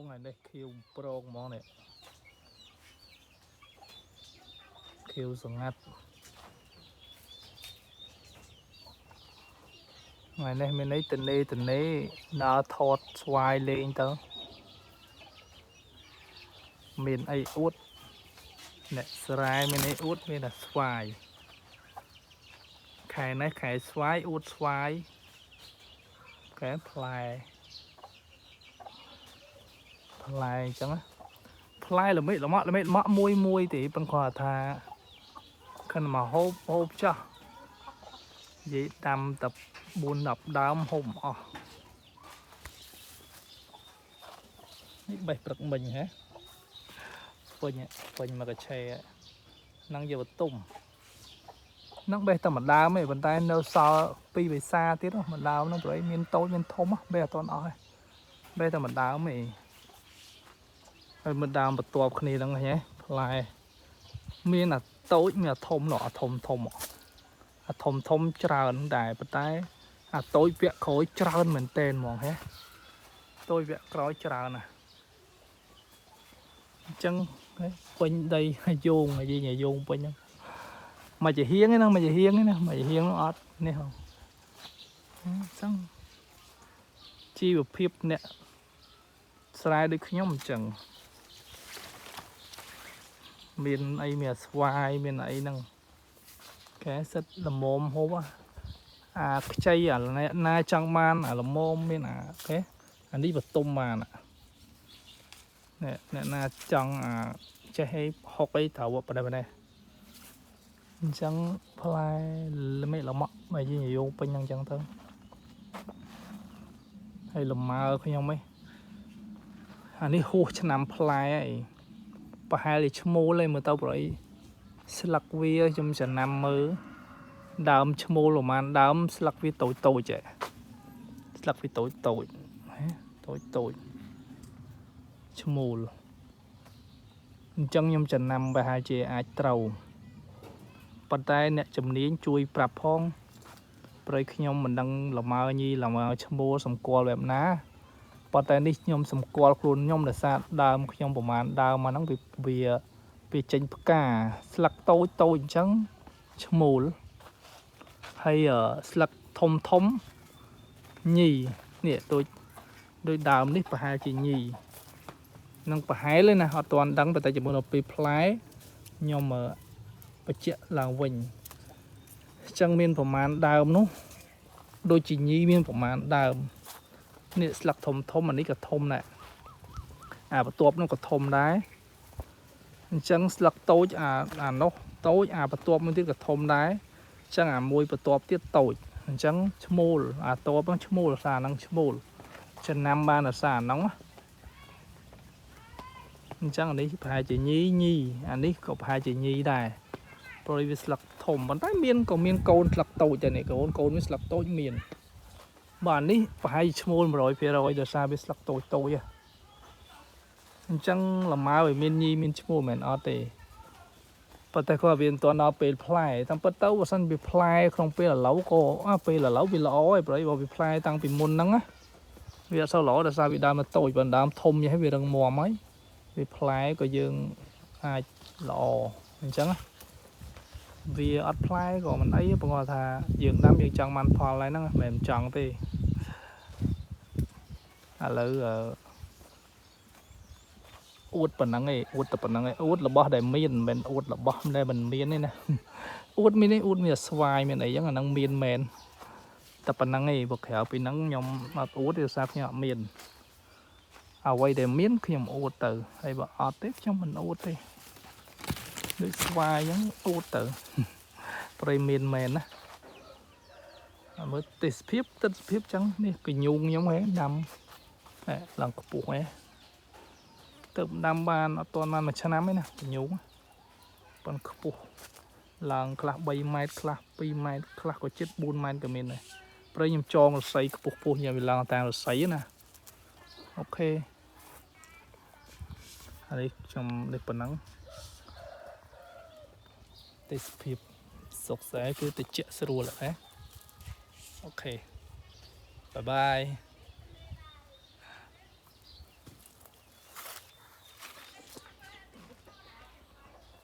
ថ្ងៃនេះខៀវប្រងហ្មងនេះខៀវសងាត់ថ្ងៃនេះមានន័យតនេតនេដើរថតស្វាយលេងទៅមានអីអួតអ្នកស្រែមានអីអួតមានតែស្វាយខែនេះខែស្វាយអួតស្វាយខែផ្លែផ្លែអញ្ចឹងណាផ្លែល្មិចល្មក់ល្មិចល្មក់មួយមួយទេប៉ុន្តែគាត់ថាខិនមកហូបហូបចោះនិយាយដាំតែ4 10ដើមហូបមិនអស់នេះបេះព្រឹកមិញហ៎ពេញពេញមកកឆេហ្នឹងយកទៅទុំហ្នឹងបេះតែមួយដើមទេប៉ុន្តែនៅសល់ពីរបេសាទៀតមួយដើមហ្នឹងព្រោះមានតូចមានធំបេះអត់ទាន់អស់ទេបេះតែមួយដើមទេហើយមួយដើមបន្ទាប់គ្នាហ្នឹងហ៎ផ្លែមានអាតូចមានអាធំនោះអាធំធំអាធំធំច្រើនដែរប៉ុន្តែអាតូចវគ្គក្រោយច្រើនមែនតើហ្មងហ៎តូចវគ្គក្រោយច្រើនណាស់អញ្ចឹងពេញដីយោងនិយាយយោងពេញហ្នឹងមកជាហៀងហ្នឹងមកជាហៀងហ្នឹងមកជាហៀងហ្នឹងអត់នេះហ៎អញ្ចឹងជីវភាពអ្នកស្រែដូចខ្ញុំអញ្ចឹងមានអីមានស្វាយមានអីហ្នឹងកែសិតល្មមហូបអាខ្ចីអាណាចង់បានអាល្មមមានអាអូខេអានេះបតុមបានអ្នកអ្នកណាចង់អាចេះអីហុកអីត្រូវប៉ុណ្ណេះប៉ុណ្ណេះអញ្ចឹងផ្លែល្មិចល្មក់មកយើងយោងពេញហ្នឹងអញ្ចឹងទៅហើយលម៉ើខ្ញុំឯងអានេះហួសឆ្នាំផ្លែអីប្រហែលជាឈ្មោលឯងមើលទៅប្រអីស្លឹកវាខ្ញុំចំណាំមើលដើមឈ្មោលប្រហែលដើមស្លឹកវាតូចតូចហ៎ស្លឹកវាតូចតូចហ៎តូចតូចឈ្មោលអញ្ចឹងខ្ញុំចំណាំប្រហែលជាអាចត្រូវប៉ុន្តែអ្នកជំនាញជួយប្រាប់ផងព្រោះខ្ញុំមិនដឹងលម៉ើញីលម៉ើឈ្មោលសម្គាល់បែបណាប៉ុន្តែនេះខ្ញុំសម្គាល់ខ្លួនខ្ញុំដោយសារដើមខ្ញុំប្រហែលដើមមកហ្នឹងវាវាវាចេញផ្កាស្លឹកតូចតូចអញ្ចឹងឈ្មោលហើយស្លឹកធំធំញីនេះដូចដូចដើមនេះប្រហែលជាញីនឹងប្រហែលទេណាអត់ទាន់ដឹងប៉ុន្តែជាមួយដល់ពេលផ្លែខ្ញុំបញ្ជាក់ឡើងវិញអញ្ចឹងមានប្រមាណដើមនោះដូចជាញីមានប្រមាណដើមនេះស្លឹកធំធំអានេះក៏ធំដែរអាបន្ទាប់នោះក៏ធំដែរអញ្ចឹងស្លឹកតូចអាអានោះតូចអាបន្ទាប់មួយទៀតក៏ធំដែរអញ្ចឹងអាមួយបន្ទាប់ទៀតតូចអញ្ចឹងឈ្មោលអាតបហ្នឹងឈ្មោលសារហ្នឹងឈ្មោលចំណាំបានអាសារហ្នឹងណាអញ្ចឹងអានេះប្រហែលជាញីញីអានេះក៏ប្រហែលជាញីដែរព្រោះវាស្លឹកធំប៉ុន្តែមានក៏មានកូនស្លឹកតូចដែរនេះកូនកូនវាស្លឹកតូចមានបាទនេះប្រហែលឈ្មោល100%ដោយសារវាស្លឹកតូចតូចអញ្ចឹងលម៉ើឲ្យមានញីមានឈ្មោះមិនមែនអត់ទេប៉ុន្តែគាត់វាមិនទាន់ដល់ពេលផ្លែតាមពិតទៅបើសិនវាផ្លែក្នុងពេលឥឡូវក៏ពេលឥឡូវវាល្អហើយព្រោះបើវាផ្លែតាំងពីមុនហ្នឹងណាវាអត់សូវល្អដោយសារវាដើមមកតូចបើដើមធំយ៉ាងវារឹងមាំហើយវាផ្លែក៏យើងអាចល្អអញ្ចឹងវាអត់ផ្លែក៏មិនអីព្រោះថាយើងដាំយើងចង់បានផលហើយហ្នឹងមិនមែនចង់ទេឥឡូវអួតប៉ុណ្ណឹងឯងអួតតែប៉ុណ្ណឹងឯងអួតរបស់ដែលមានមិនមែនអួតរបស់ដែលមិនមានទេណាអួតមានទេអួតមានស្វាយមានអីចឹងអាហ្នឹងមានមែនតែប៉ុណ្ណឹងឯងបើក្រៅពីហ្នឹងខ្ញុំអត់អួតទេដោយសារខ្ញុំអត់មានអ្វីដែលមានខ្ញុំអួតទៅហើយបើអត់ទេខ្ញុំមិនអួតទេដូចស្វាយចឹងអួតទៅព្រៃមានមែនណាមើលទេសភាពទិដ្ឋភាពចឹងនេះកញូងខ្ញុំហ៎ដាំឡើងខ្ពស់ហ៎ទៅដាំបានអត់ទាន់បានមួយឆ្នាំទេណាកញូងប៉ុនខ្ពស់ឡើងខ្លះ3ម៉ែត្រខ្លះ2ម៉ែត្រខ្លះក៏ជិត4ម៉ែត្រក៏មានដែរព្រៃខ្ញុំចងរស័យខ្ពស់ខ្ពស់ញ៉ាំវាឡើងតាមរស័យណាអូខេហើយខ្ញុំនេះប៉ុណ្ណឹងទេសភាពសុកសែគឺតិចស្រួលហ៎អូខេបាយបាយ។